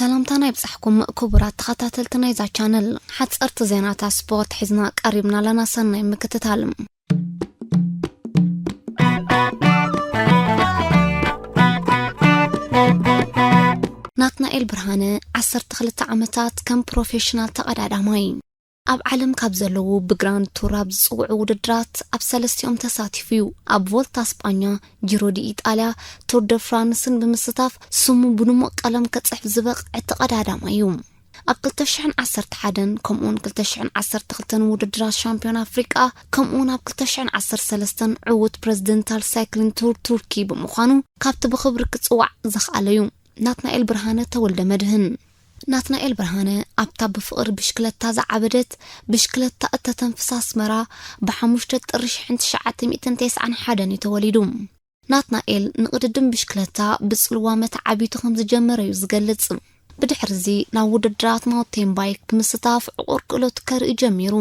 ሰላምታና ይብጻሕኩም ክቡራት ተኸታተልቲ ናይዛ ቻነል። ሓጸርቲ ዜናታት ስፖርት ሒዝና ቀሪብና ኣለና። ሰናይ ምክትታል። ናትናኤል ብርሃነ ዓሰርተ ክልተ ዓመታት ከም ፕሮፌሽናል ተቐዳዳማይ። ኣብ ዓለም ካብ ዘለዉ ብግራንድ ቱር ኣብ ዝጽውዑ ውድድራት ኣብ ሰለስቲኦም ተሳቲፉ እዩ። ኣብ ቮልታ ስጳኛ፣ ጂሮ ዲ ኢጣልያ፣ ቱር ደ ፍራንስን ብምስታፍ ስሙ ብድሙቕ ቀለም ከጽሕፍ ዝበቕዐ ተቐዳዳማይ እዩ። ኣብ ክልተ ሽሕን ዓሰርተ ሓደን ከምኡውን ክልተ ሽሕን ዓሰርተ ክልተን ውድድራት ሻምፒዮን ኣፍሪቃ ከምኡውን ኣብ ክልተ ሽሕን ዓሰርተ ሰለስተን ዕዉት ፕሬዚደንታል ሳይክሊን ቱር ቱርኪ ብምዃኑ ካብቲ ብኽብሪ ክጽዋዕ ዝኸኣለ እዩ። ናትናኤል ብርሃነ ተወልደ መድህን። ናትናኤል ብርሃነ ኣብታ ብፍቕሪ ብሽክለታ ዝዓበደት ብሽክለታ እተተንፍሳ ኣስመራ ብሓሙሽተ ጥሪ ሽሕን ትሽዓተ ሚእትን ተስዓን ሓደን እዩ ተወሊዱ። ናትናኤል ንቕድድም ብሽክለታ ብጽልዋ መተዓቢቱ ከም ዝጀመረ እዩ ዝገልጽ። ብድሕርዚ ናብ ውድድራት ማውንቴን ባይክ ብምስታፍ ዕቑር ክእለቱ ከርኢ ጀሚሩ።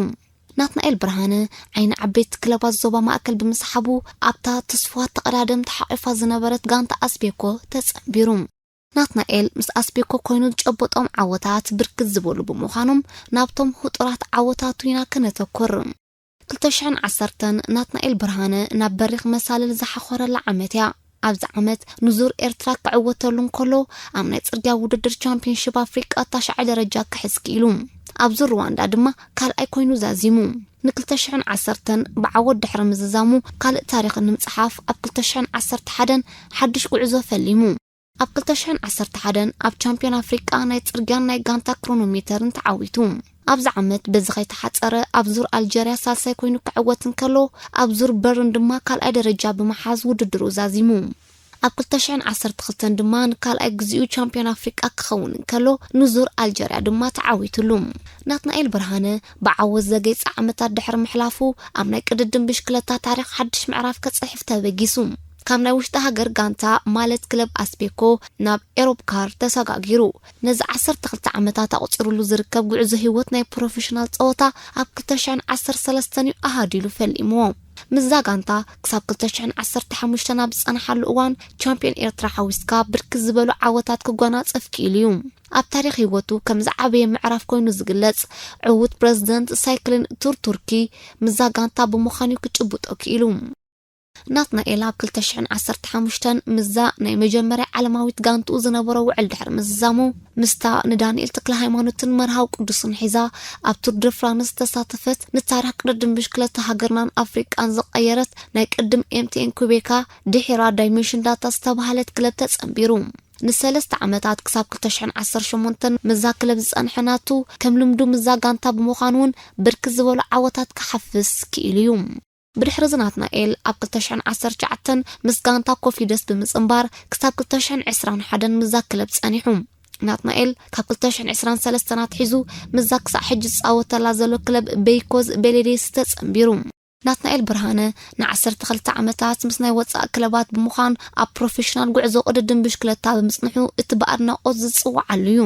ናትናኤል ብርሃነ ዓይኒ ዓበይቲ ክለባት ዞባ ማእከል ብምስሓቡ ኣብታ ትስፉዋት ተቐዳደምቲ ሓቒፋ ዝነበረት ጋንታ ኣስቤኮ ተጸንቢሩ። ናትናኤል ምስ ኣስቤኮ ኮይኑ ዝጨበጦም ዓወታት ብርክት ዝበሉ ብምዃኖም ናብቶም ህጡራት ዓወታቱ ኢና ክነተኩር። ክልተ ሽሕን ዓሰርተን ናትናኤል ብርሃነ ናብ በሪኽ መሳልል ዝሓኾረላ ዓመት እያ። ኣብዚ ዓመት ንዙር ኤርትራ ክዕወተሉ እንከሎ ኣብ ናይ ጽርግያ ውድድር ቻምፒዮንሺፕ ኣፍሪቃ ታሽዓይ ደረጃ ክሕዝ ክኢሉ። ኣብ ዙር ሩዋንዳ ድማ ካልኣይ ኮይኑ ዛዚሙ። ንክልተ ሽሕን ዓሰርተን ብዓወት ድሕሪ ምዝዛሙ ካልእ ታሪኽ ንምጽሓፍ ኣብ ክልተ ሽሕን ዓሰርተ ሓደን ሓድሽ ጉዕዞ ፈሊሙ። ኣብ ክልተ ሽሕን ዓሰርተ ሓደን ኣብ ቻምፒዮን ኣፍሪቃ ናይ ጽርግያን ናይ ጋንታ ክሮኖሜተርን ተዓዊቱ። ኣብዚ ዓመት በዚ ከይተሓጸረ ኣብ ዙር ኣልጀርያ ሳልሳይ ኮይኑ ክዕወት እንከሎ ኣብ ዙር በርን ድማ ካልኣይ ደረጃ ብምሓዝ ውድድሩ ዛዚሙ። ኣብ ክልተ ሽሕን ዓሰርተ ክልተን ድማ ንካልኣይ ግዚኡ ቻምፒዮን ኣፍሪቃ ክኸውን እንከሎ ንዙር ኣልጀርያ ድማ ተዓዊትሉ። ናትናኤል ብርሃነ ብዓወት ዘገይጸ ዓመታት ድሕሪ ምሕላፉ ኣብ ናይ ቅድድም ብሽክለታ ታሪኽ ሓድሽ ምዕራፍ ከጽሕፍ ተበጊሱ። ካብ ናይ ውሽጢ ሃገር ጋንታ ማለት ክለብ ኣስቤኮ ናብ ኤሮፕ ካር ተሰጋጊሩ። ነዚ ዓሰርተ ክልተ ዓመታት ኣቑጺሩሉ ዝርከብ ጉዕዞ ህይወት ናይ ፕሮፌሽናል ጸወታ ኣብ ክልተ ሽሕን ዓሰርተ ሰለስተን እዩ ኣሃዲሉ ፈሊምዎ። ምስዛ ጋንታ ክሳብ ክልተ ሽሕን ዓሰርተ ሓሙሽተን ኣብ ዝጸንሓሉ እዋን ቻምፒዮን ኤርትራ ሓዊስካ ብርክት ዝበሉ ዓወታት ክጎናጸፍ ክኢሉ እዩ። ኣብ ታሪኽ ህይወቱ ከም ዝዓበየ ምዕራፍ ኮይኑ ዝግለጽ ዕዉት ፕረዚደንት ሳይክሊን ቱር ቱርኪ ምስዛ ጋንታ ብምዃን እዩ ክጭብጦ ክኢሉ። ናትናኤል ኣብ ክልተ ሽሕን ዓሰርተ ሓሙሽተን ምስዛ ናይ መጀመርያ ዓለማዊት ጋንትኡ ዝነበሮ ውዕል ድሕሪ ምዝዛሙ፣ ምስታ ንዳንኤል ተክለ ሃይማኖትን መርሃዊ ቅዱስን ሒዛ ኣብ ቱር ደ ፍራንስ ዝተሳተፈት፣ ንታሪኽ ቅድድም ብሽክለታ ሃገርናን ኣፍሪቃን ዝቐየረት ናይ ቅድም ኤምቲኤን ኩቤካ ድሒራ ዳይሜንሽን ዳታ ዝተባህለት ክለብ ተጸንቢሩ። ንሰለስተ ዓመታት ክሳብ ክልተ ሽሕን ዓሰርተ ሸሞንተን ምስዛ ክለብ ዝጸንሐ ናቱ፣ ከም ልምዱ ምስዛ ጋንታ ብምዃን እውን ብርክት ዝበሉ ዓወታት ክሓፍስ ክኢሉ እዩ። ብድሕሪ እዚ ናትናኤል ኣብ ክልተ ሽሕን ዓሰርተ ትሽዓተን ምስ ጋንታ ኮፊደስ ብምጽንባር ክሳብ ክልተ ሽሕን ዕስራን ሓደን ምስዛ ክለብ ጸኒሑ። ናትናኤል ካብ ክልተ ሽሕን ዕስራን ሰለስተን ኣትሒዙ ምስዛ ክሳዕ ሕጂ ዝጻወተላ ዘሎ ክለብ ቤይኮዝ ቤሌዴስ ተጸንቢሩ። ናትናኤል ብርሃነ ንዓሰርተ ክልተ ዓመታት ምስ ናይ ወጻኢ ክለባት ብምዃን ኣብ ፕሮፌሽናል ጉዕዞ ቅድድም ብሽክለታ ብምጽንሑ እቲ ብኣድናቖት ዝጽውዓሉ እዩ።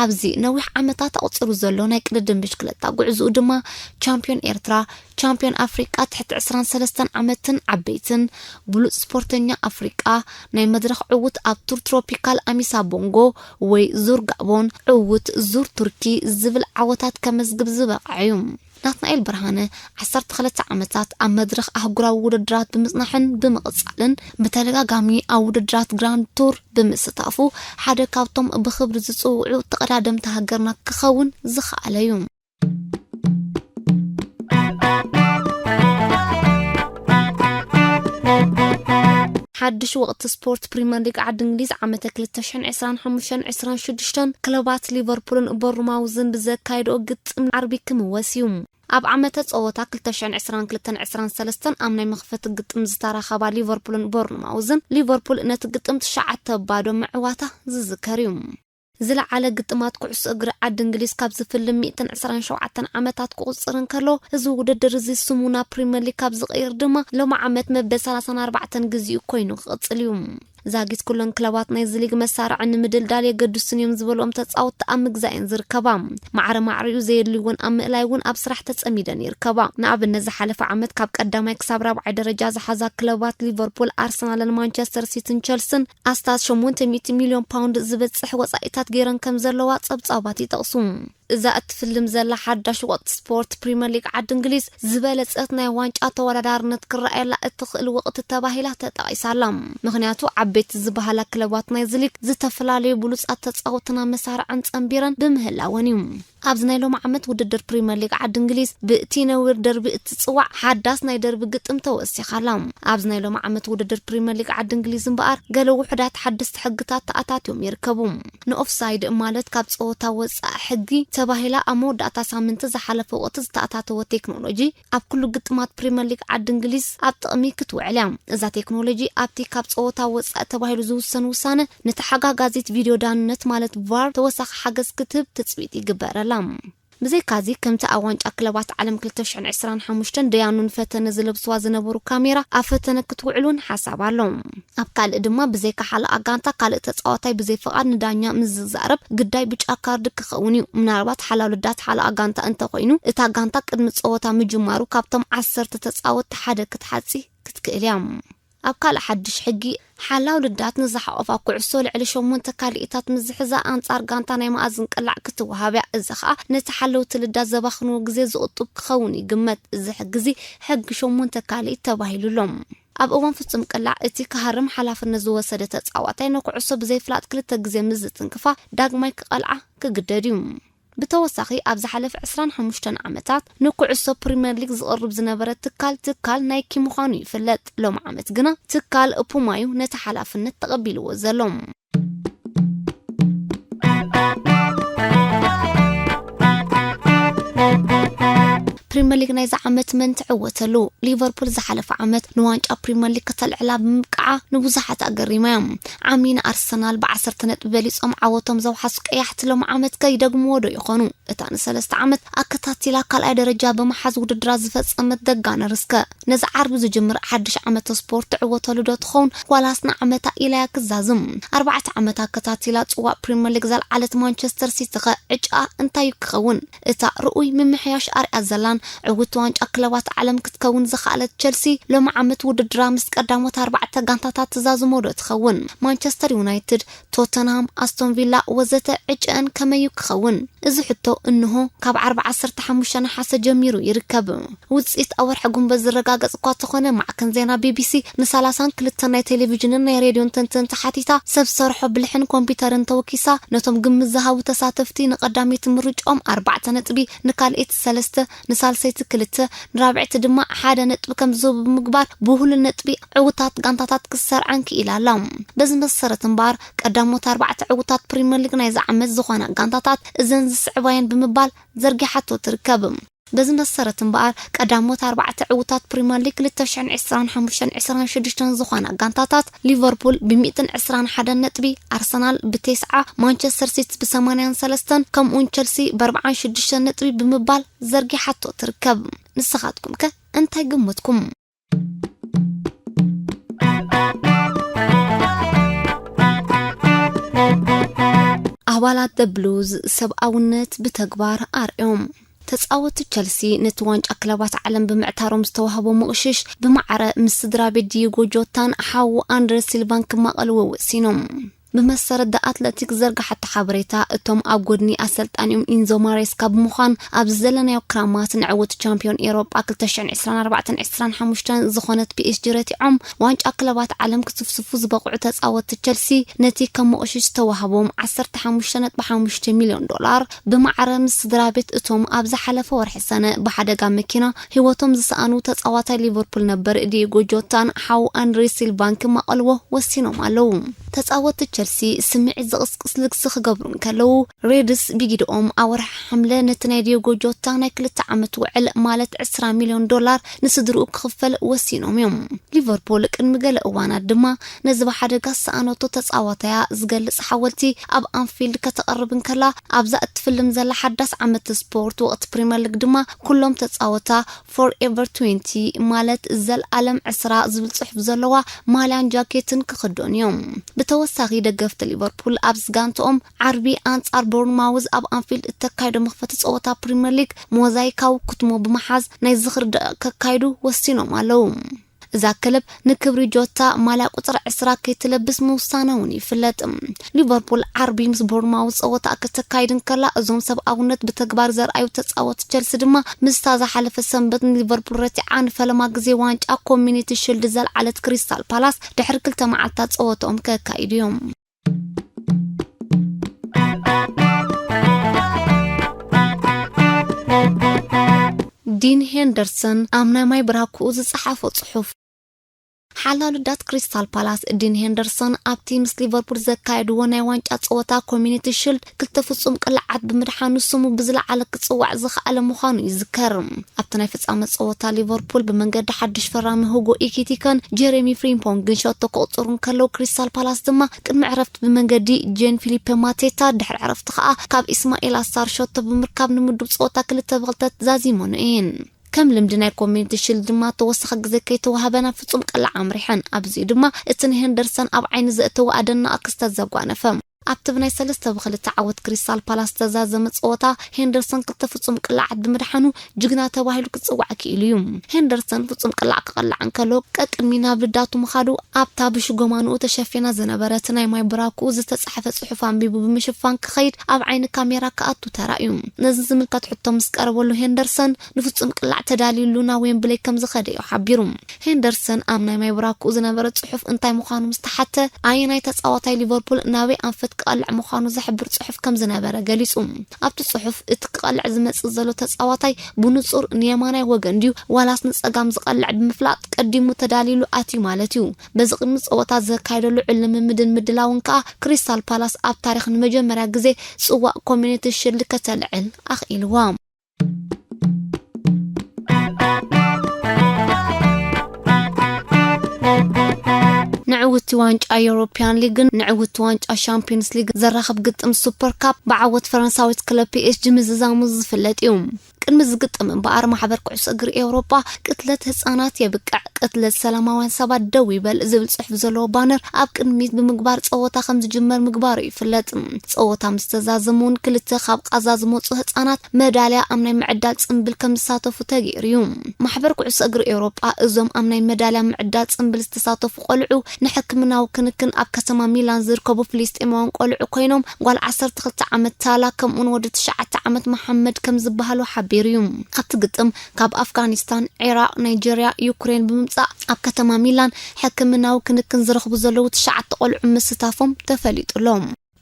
ኣብዚ ነዊሕ ዓመታት ኣቑጺሩ ዘሎ ናይ ቅድድም ብሽክለታ ጉዕዞኡ ድማ ቻምፒዮን ኤርትራ፣ ቻምፒዮን ኣፍሪቃ ትሕቲ ዕስራን ሰለስተን ዓመትን ዓበይትን፣ ብሉጽ ስፖርተኛ ኣፍሪቃ፣ ናይ መድረኽ ዕዉት ኣብ ቱር ትሮፒካል ኣሚሳ ቦንጎ ወይ ዙር ጋቦን፣ ዕዉት ዙር ቱርኪ ዝብል ዓወታት ከመዝግብ ዝበቕዐ እዩ። ናትናኤል ብርሃነ ዓሰርተ ክልተ ዓመታት ኣብ መድረኽ ኣህጉራዊ ውድድራት ብምጽናሕን ብምቕጻልን፣ ብተደጋጋሚ ኣብ ውድድራት ግራንድ ቱር ብምስታፉ ሓደ ካብቶም ብኽብሪ ዝጽውዑ ተቐዳደምቲ ሃገርና ክኸውን ዝኸኣለ እዩ። ሓድሽ ወቕቲ ስፖርት ፕሪምየር ሊግ ዓዲ እንግሊዝ ዓመተ ክልተ ሽሕን ዕስራን ሓሙሽተን ዕስራን ሽዱሽተን ክለባት ሊቨርፑልን ቦርንማውዝን ብዘካየድኦ ግጥም ዓርቢ ክምወስ እዩ። ኣብ ዓመተ ጸወታ ክልተ ሽሕን ዕስራን ክልተን ዕስራን ሰለስተን ኣብ ናይ መኽፈቲ ግጥም ዝተራኸባ ሊቨርፑልን ቦርንማውዝን፣ ሊቨርፑል ነቲ ግጥም ትሽዓተ ባዶ ምዕዋታ ዝዝከር እዩ። ዝለዓለ ግጥማት ኩዕሶ እግሪ ዓዲ እንግሊዝ ካብ ዝፍልም ሚእትን ዕስራን ሸውዓተን ዓመታት ክቑጽር እንከሎ፣ እዚ ውድድር እዚ ስሙ ናብ ፕሪምየር ሊግ ካብ ዝቕይር ድማ ሎሚ ዓመት መበል ሰላሳን ኣርባዕተን ግዜኡ ኮይኑ ክቕጽል እዩ። ዛጊት ኩለን ክለባት ናይዚ ሊግ መሳርዐን ንምድልዳል የገድሱን እዮም ዝበልኦም ተጻወትቲ ኣብ ምግዛእን ዝርከባ። ማዕረ ማዕሪኡ ዘየድልዩ እውን ኣብ ምእላይ እውን ኣብ ስራሕ ተጸሚደን ይርከባ። ንኣብነት ዝሓለፈ ዓመት ካብ ቀዳማይ ክሳብ ራብዓይ ደረጃ ዝሓዛ ክለባት ሊቨርፑል፣ ኣርሰናልን ማንቸስተር ሲቲን ቸልስን ኣስታት ሸሞንተ ሚእቲ ሚልዮን ፓውንድ ዝበጽሕ ወጻኢታት ገይረን ከም ዘለዋ ጸብጻባት ይጠቕሱ። እዛ እትፍልም ዘላ ሓዳሽ ወቕቲ ስፖርት ፕሪምየር ሊግ ዓዲ እንግሊዝ ዝበለጸት ናይ ዋንጫ ተወዳዳርነት ክረኣየላ እትኽእል ወቕቲ ተባሂላ ተጠቒሳ ኣላ። ምኽንያቱ ዓበይቲ ዝበሃላ ክለባት ናይዚ ሊግ ዝተፈላለዩ ብሉጻት ተጻወትና መሳርዐን ጸንቢረን ብምህላወን እዩ። ኣብዚ ናይ ሎሚ ዓመት ውድድር ፕሪምየር ሊግ ዓዲ እንግሊዝ ብእቲ ነዊር ደርቢ እትጽዋዕ ሓዳስ ናይ ደርቢ ግጥም ተወሲኻ ኣላ። ኣብዚ ናይ ሎሚ ዓመት ውድድር ፕሪምየር ሊግ ዓዲ እንግሊዝ እምበኣር ገለ ውሑዳት ሓደስቲ ሕግታት ተኣታትዮም ይርከቡ። ንኦፍሳይድ ማለት ካብ ጸወታ ወጻእ ሕጊ ተባሂላ ኣብ መወዳእታ ሳምንቲ ዝሓለፈ ወቕቲ ዝተኣታተወ ቴክኖሎጂ ኣብ ኩሉ ግጥማት ፕሪምየር ሊግ ዓዲ እንግሊዝ ኣብ ጥቕሚ ክትውዕል እያ። እዛ ቴክኖሎጂ ኣብቲ ካብ ጸወታ ወጻእ ተባሂሉ ዝውሰን ውሳነ ንተሓጋጋዚት ቪድዮ ዳንነት ማለት ቫር ተወሳኺ ሓገዝ ክትህብ ትጽቢት ይግበረላ። ብዘይካዚ ከምቲ ኣብ ዋንጫ ክለባት ዓለም ክልተ ሽሕን ዕስራን ሓሙሽተን ደያኑን ፈተነ ዝለብስዋ ዝነበሩ ካሜራ ኣብ ፈተነ ክትውዕል እውን ሓሳብ ኣሎ። ኣብ ካልእ ድማ ብዘይካ ሓለቓ ጋንታ ካልእ ተጻዋታይ ብዘይ ፍቓድ ንዳኛ ምስ ዝዛረብ ግዳይ ብጫ ካርድ ክኸውን እዩ። ምናልባት ሓላው ልዳት ሓለቓ ጋንታ እንተኾይኑ እታ ጋንታ ቅድሚ ጸወታ ምጅማሩ ካብቶም ዓሰርተ ተጻወትቲ ሓደ ክትሓጺ ክትክእል እያ። ኣብ ካልእ ሓድሽ ሕጊ ሓላው ልዳት ንዝሓቆፋ ኩዕሶ ልዕሊ ሸሞንተ ካልኢታት ምስ ዝሕዛ ኣንጻር ጋንታ ናይ መኣዝን ቅላዕ ክትወሃብ እያ። እዚ ኸኣ ነቲ ሓለውቲ ልዳት ዘባኽንዎ ግዜ ዝቕጡብ ክኸውን ይግመት። እዚ ሕጊ እዚ ሕጊ ሸሞንተ ካልኢት ተባሂሉ ኣሎ። ኣብ እዋን ፍጹም ቅላዕ እቲ ክሃርም ሓላፍነት ዝወሰደ ተጻዋታይ ንኩዕሶ ብዘይፍላጥ ክልተ ግዜ ምስ ዝትንክፋ ዳግማይ ክቐልዓ ክግደድ እዩ። ብተወሳኺ ኣብ ዝሓለፈ ዕስራን ሓሙሽተን ዓመታት ንኩዕሶ ፕሪምየር ሊግ ዝቕርብ ዝነበረ ትካል ትካል ናይኪ ምዃኑ ይፍለጥ። ሎም ዓመት ግና ትካል ፑማዩ ነቲ ሓላፍነት ተቐቢልዎ ዘሎ። ፕሪምየር ሊግ ናይዚ ዓመት መን ትዕወተሉ? ሊቨርፑል ዝሓለፈ ዓመት ንዋንጫ ፕሪምየር ሊግ ከተልዕላ ብምብቃዓ ንብዙሓት ኣገሪማ እያ። ዓሚ ንኣርሰናል ብዓሰርተ ነጥቢ በሊጾም ዓወቶም ዘውሓሱ ቀያሕቲ ሎም ዓመት ከይደግምዎ ዶ ይኾኑ? እታ ንሰለስተ ዓመት ኣከታቲላ ካልኣይ ደረጃ ብምሓዝ ውድድራ ዝፈጸመት ደጋነር እስከ ነዚ ዓርቢ ዝጅምር ሓድሽ ዓመተ ስፖርት ትዕወተሉ ዶ ትኸውን ዋላስ ንዓመታ ኢላያ ክዛዝም? ኣርባዕተ ዓመት ኣከታቲላ ጽዋእ ፕሪምየር ሊግ ዘልዓለት ማንቸስተር ሲቲ ኸ ዕጫኣ እንታይ እዩ ክኸውን? እታ ርኡይ ምምሕያሽ ኣርያ ዘላን ዕውቲ ዋንጫ ክለባት ዓለም ክትከውን ዝኸኣለት ቸልሲ ሎም ዓመት ውድድራ ምስ ቀዳሞት ኣርባዕተ ጋንታታት ትዛዝሞ ዶ ትኸውን? ማንቸስተር ዩናይትድ፣ ቶተንሃም፣ ኣስቶን ቪላ ወዘተ ዕጭአን ከመይ እዩ ክኸውን? እዚ ሕቶ እንሆ ካብ ዓርቢ ዓሰርተ ሓሙሽተ ነሓሰ ጀሚሩ ይርከብ። ውጽኢት ኣብ ወርሒ ጉንበት ዝረጋገጽ እኳ ተኾነ ማዕከን ዜና ቢቢሲ ንሳላሳን ክልተን ናይ ቴሌቪዥንን ናይ ሬድዮን ተንተንቲ ሓቲታ ሰብ ዝሰርሖ ብልሕን ኮምፒውተርን ተወኪሳ ነቶም ግምት ዝሃቡ ተሳተፍቲ ንቐዳመይቲ ምርጫኦም ኣርባዕተ ነጥቢ፣ ንካልኣይቲ ሰለስተ፣ ንሳልሰይቲ ክልተ፣ ንራብዕቲ ድማ ሓደ ነጥቢ ከም ዝህቡ ብምግባር ብውህሉል ነጥቢ ዕውታት ጋንታታት ክሰርዐን ክኢላ ኣላ። በዚ መሰረት እምበኣር ቀዳሞት ኣርባዕተ ዕውታት ፕሪምየር ሊግ ናይዚ ዓመት ዝኾና ጋንታታት እዘን ዝስዕባየን ብምባል ዘርጊሓቶ ትርከብ። በዚ መሰረት እምበኣር ቀዳሞት ኣርባዕተ ዕውታት ፕሪምየር ሊግ ክልተ ሽሕን ዕስራን ሓሙሽተን ዕስራን ሽዱሽተን ዝኾና ጋንታታት ሊቨርፑል ብሚእትን ዕስራን ሓደን ነጥቢ፣ ኣርሰናል ብቴስዓ፣ ማንቸስተር ሲቲ ብሰማንያን ሰለስተን ከምኡውን ቸልሲ ብኣርብዓን ሽዱሽተን ነጥቢ ብምባል ዘርጊሓቶ ትርከብ። ንስኻትኩም ከ እንታይ ግምትኩም? ኣባላት ደ ብሉዝ ሰብኣውነት ብተግባር ኣርእዮም። ተጻወቲ ቸልሲ ነቲ ዋንጫ ክለባት ዓለም ብምዕታሮም ዝተዋህቦ ምቕሽሽ ብማዕረ ምስ ስድራ ቤት ዲየጎ ጆታን ሓዉ ኣንድረ ሲልቫን ክማቐልዎ ወሲኖም። ብመሰረት ደ ኣትለቲክ ዘርጋሓቶ ሓበሬታ እቶም ኣብ ጎድኒ ኣሰልጣኒኦም ኢንዞ ማሬስካ ብምዃን ኣብዚ ዘለናዮ ክራማት ንዕውት ቻምፒዮን ኤሮጳ ክልተ ሽሕን ዕስራን ኣርባዕተን ዕስራን ሓሙሽተን ዝኾነት ፒኤስጂ ረቲዖም ዋንጫ ክለባት ዓለም ክስፍስፉ ዝበቕዑ ተጻወቲ ቸልሲ ነቲ ከም ምቕሽሽ ዝተዋህቦም ዓሰርተ ሓሙሽተ ነጥቢ ሓሙሽተ ሚልዮን ዶላር ብማዕረ ምስ ስድራ ቤት እቶም ኣብ ዝሓለፈ ወርሒ ሰነ ብሓደጋ መኪና ህይወቶም ዝሰኣኑ ተጻዋታይ ሊቨርፑል ነበር ዲየጎ ጆታን ሓው ኣንድሬ ሲልቫን ክማቐልዎ ወሲኖም ኣለዉ። ተጻወቲ ቸልሲ ሲ ስምዒት ዘቕስቅስ ልግሲ ክገብሩ እንከለዉ፣ ሬድስ ብጊድኦም ኣብ ወርሒ ሓምለ ነቲ ናይ ዲዮጎ ጆታ ናይ ክልተ ዓመት ውዕል ማለት ዕስራ ሚልዮን ዶላር ንስድርኡ ክኽፈል ወሲኖም እዮም። ሊቨርፑል ቅድሚ ገለ እዋናት ድማ ነዚ ብሓደጋ ዝሰኣነቶ ተጻዋታያ ዝገልጽ ሓወልቲ ኣብ ኣንፊልድ ከተቕርብ እንከላ፣ ኣብዛ እትፍልም ዘላ ሓዳስ ዓመት ስፖርት ወቕቲ ፕሪምየር ሊግ ድማ ኩሎም ተጻወታ ፎርኤቨር ትዌንቲ ማለት ዘልኣለም ዕስራ ዝብል ጽሑፍ ዘለዋ ማልያን ጃኬትን ክኽደኑ እዮም። ብተወሳኺ ደገፍቲ ሊቨርፑል ኣብዚ ጋንትኦም ዓርቢ ኣንጻር ቦርንማውዝ ኣብ ኣንፊልድ እተካይዶ መኽፈቲ ጸወታ ፕሪምየር ሊግ ሞዛይካዊ ክትሞ ብምሓዝ ናይ ዝኽሪ ደቂቕ ከካይዱ ወሲኖም ኣለዉ። እዛ ክለብ ንክብሪ ጆታ ማልያ ቁጽሪ ዕስራ ከይትለብስ ምውሳና እውን ይፍለጥ። ሊቨርፑል ዓርቢ ምስ ቦርንማውዝ ጸወታ ከተካይድ እንከላ፣ እዞም ሰብኣውነት ብተግባር ዘርኣዩ ተጻወቲ ቸልሲ ድማ ምስታ ዝሓለፈ ሰንበት ንሊቨርፑል ረቲዓ ንፈለማ ግዜ ዋንጫ ኮሚኒቲ ሽልድ ዘልዓለት ክሪስታል ፓላስ ድሕሪ ክልተ መዓልታት ጸወታኦም ከካይዱ እዮም። ዲን ሄንደርሰን ኣብ ናይ ማይ ብራኩኡ ዝጸሓፎ ጽሑፍ። ሓላሉ ዳት ክሪስታል ፓላስ ዲን ሄንደርሰን ኣብቲ ምስ ሊቨርፑል ዘካየድዎ ናይ ዋንጫ ጸወታ ኮሚኒቲ ሽልድ ክልተ ፍጹም ቅላዓት ብምድሓኑ ስሙ ብዝለዓለ ክጽዋዕ ዝኸኣለ ምዃኑ ይዝከር። ኣብቲ ናይ ፍጻመ ጸወታ ሊቨርፑል ብመንገዲ ሓድሽ ፈራሚ ሁጎ ኢኪቲከን ጀሬሚ ፍሪምፖንግን ሸቶ ክቕጽሩ እንከለዉ፣ ክሪስታል ፓላስ ድማ ቅድሚ ዕረፍቲ ብመንገዲ ጄን ፊሊፔ ማቴታ፣ ድሕሪ ዕረፍቲ ከኣ ካብ ኢስማኤል ኣሳር ሸቶ ብምርካብ ንምዱብ ጸወታ ክልተ ብክልተ ዛዚመኑ እየን። ከም ልምዲ ናይ ኮሚኒቲ ሽልድ ድማ ተወሳኺ ግዜ ከይተዋህበ ናብ ፍጹም ቅላዕ ኣምሪሐን። ኣብዚኡ ድማ እቲ ንሄንደርሰን ኣብ ዓይኒ ዘእተወ ኣደናቒ ክስተት ዘጓነፈ። ኣብቲ ብናይ ሰለስተ ብክልተ ዓወት ክሪስታል ፓላስ ዝተዛዘመ ጸወታ፣ ሄንደርሰን ክልተ ፍጹም ቅላዓት ብምድሓኑ ጅግና ተባሂሉ ክጽዋዕ ክኢሉ እዩ። ሄንደርሰን ፍጹም ቅላዕ ክቕላዕ እንከሎ፣ ቀቅድሚ ናብ ልዳቱ ምኻዱ ኣብታ ብሽጎማንኡ ተሸፊና ዝነበረት ናይ ማይ ብራኩኡ ዝተጻሕፈ ጽሑፍ ኣንቢቡ ብምሽፋን ክኸይድ ኣብ ዓይኒ ካሜራ ክኣቱ ተራእዩ። ነዚ ዝምልከት ሕቶ ምስ ቀረበሉ፣ ሄንደርሰን ንፍጹም ቅላዕ ተዳልዩሉ ናብ ዌምብለይ ከም ዝኸደ እዩ ሓቢሩ። ሄንደርሰን ኣብ ናይ ማይ ብራኩኡ ዝነበረ ጽሑፍ እንታይ ምዃኑ ምስ ተሓተ፣ ኣየናይ ተጻዋታይ ሊቨርፑል ናበይ ኣንፈት ክቐልዕ ምዃኑ ዝሕብር ጽሑፍ ከም ዝነበረ ገሊጹ። ኣብቲ ጽሑፍ፣ እቲ ክቐልዕ ዝመጽእ ዘሎ ተጻዋታይ ብንጹር ንየማናይ ወገን ድዩ ዋላስ ንጸጋም ዝቐልዕ ብምፍላጥ ቀዲሙ ተዳልዩሉ ኣትዩ ማለት እዩ። በዚ ቅድሚ ጸወታ ዘካየደሉ ዕል ልምምድን ምድላውን ከኣ ክሪስታል ፓላስ ኣብ ታሪኽ ንመጀመርያ ግዜ ጽዋእ ኮሚኒቲ ሽልድ ከተልዕል ኣኽኢልዋ። ንዕውቲ ዋንጫ ዩሮፒያን ሊግን ንዕውቲ ዋንጫ ሻምፒዮንስ ሊግ ዘራኽብ ግጥም ሱፐር ካፕ ብዓወት ፈረንሳዊት ክለብ ፒ ኤስ ጂ ምዝዛሙ ዝፍለጥ እዩ። ቅድሚ ዝግጥም እምበኣር፣ ማሕበር ኩዕሶ እግሪ ኤውሮጳ ቅትለት ህጻናት የብቅዕ፣ ቅትለት ሰላማውያን ሰባት ደው ይበል ዝብል ጽሑፍ ዘለዎ ባነር ኣብ ቅድሚት ብምግባር ጸወታ ከም ዝጅመር ምግባሩ ይፍለጥ። ጸወታ ምስ ተዛዘመ እውን ክልተ ካብ ቃዛ ዝመጹ ህጻናት መዳልያ ኣብ ናይ ምዕዳል ጽምብል ከም ዝሳተፉ ተገይሩ እዩ። ማሕበር ኩዕሶ እግሪ ኤውሮጳ እዞም ኣብ ናይ መዳልያ ምዕዳል ጽምብል ዝተሳተፉ ቆልዑ ንሕክምናዊ ክንክን ኣብ ከተማ ሚላን ዝርከቡ ፍልስጤማውያን ቆልዑ ኮይኖም፣ ጓል ዓሰርተ ክልተ ዓመት ታላ ከምኡውን ወዲ ትሽዓተ ዓመት መሓመድ ከም ዝበሃሉ ሓቢሩ እዩ። ኣብቲ ግጥም ካብ ኣፍጋኒስታን፣ ዒራቕ፣ ናይጀርያ፣ ዩክሬን ብምምጻእ ኣብ ከተማ ሚላን ሕክምናዊ ክንክን ዝረኽቡ ዘለዉ ትሽዓተ ቆልዑ ምስታፎም ተፈሊጡ ኣሎ።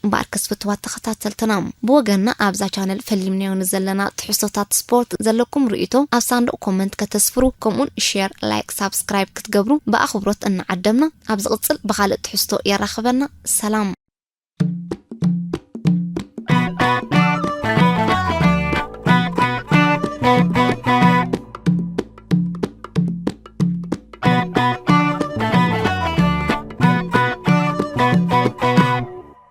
እምበኣር ከስፍትዋ ተኸታተልትና፣ ብወገንና ኣብዛ ቻነል ፈሊምናዮ ንዘለና ትሕዝቶታት ስፖርት ዘለኩም ርእይቶ ኣብ ሳንዱቕ ኮመንት ከተስፍሩ፣ ከምኡውን ሼር፣ ላይክ፣ ሳብስክራይብ ክትገብሩ ብኣኽብሮት እናዓደምና፣ ኣብ ዝቕጽል ብኻልእ ትሕዝቶ የራኽበና። ሰላም።